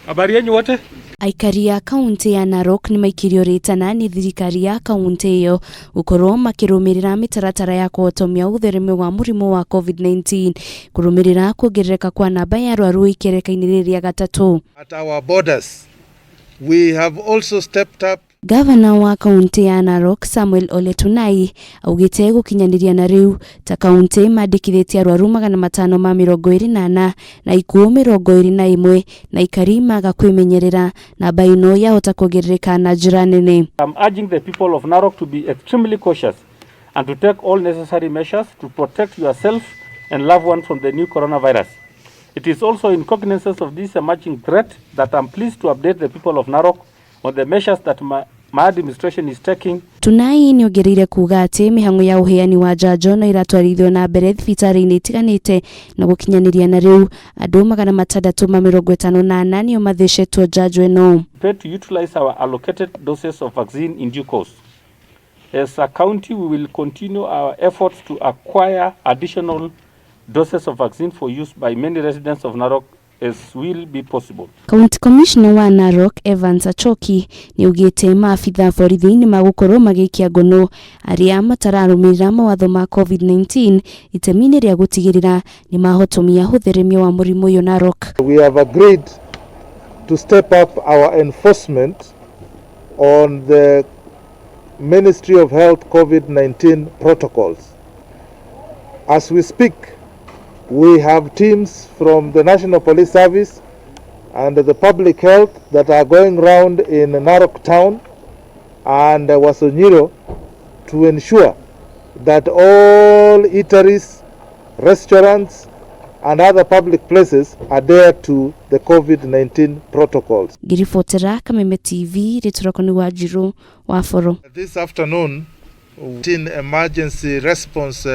Habari yenyu wote. Aikari a kaunti ya Narok nĩmaikirio rĩtana nĩ thirikari ya kaunti ĩyo gũkorwo makĩrũmĩrĩra mĩtaratara ya kũhotomia ũtheremio wa mũrimũ wa COVID-19 kũrũmĩrĩra kuongerereka kwa namba ya arwaru ikereka-inĩ rĩrĩ rĩa gatatũ. At our borders, we have also stepped up. Gavana wa kaunti ya Narok Samuel Ole Tunai augĩte gũkinyanĩria na rĩu ta kaunti mandĩkithĩtie arwaru 524 na ikuũ 21 na aikari maga kwĩmenyerera namba ĩno yahota kuongerereka na njĩra nene. I'm urging the people of Narok to be extremely cautious and to take all necessary measures to protect yourself and loved one from the new coronavirus. It is also in cognizance of this emerging threat that I'm pleased to update the people of Narok on the measures that my administration is taking. Tunai nĩongereire kuga atĩ mĩhang'o ya ũheani wa njanjo no ĩratwarithio na mbere thibitarĩ-inĩ itiganĩte na gũkinyanĩria na rĩu andũ 654 nĩo mathecetwo njanjo ĩno. Prepared to utilize our allocated doses of vaccine in due course. As a county, we will continue our efforts to acquire additional doses of vaccine for use by many residents of Narok as will be possible. County Commissioner wa Narok Evans Achoki nĩaugĩte maabitha a borithi nĩmagũkorwo magĩikia ngono arĩa matararũmĩrĩra mawatho ma COVID-19 itemi-inĩ rĩa gũtigĩrĩra nĩmahotomia ũtheremia wa mũrimũ ũyũ Narok. We have agreed to step up our enforcement on the Ministry of Health COVID-19 protocols. As we speak, we have teams from the National Police Service and the Public Health that are going round in Narok town and Waso Nyiro to ensure that all eateries, restaurants and other public places adhere to the COVID-19 protocols. Ngĩribotera Kameme TV rĩtũroko nĩ Wanjirũ wa Boro. This afternoon, in emergency response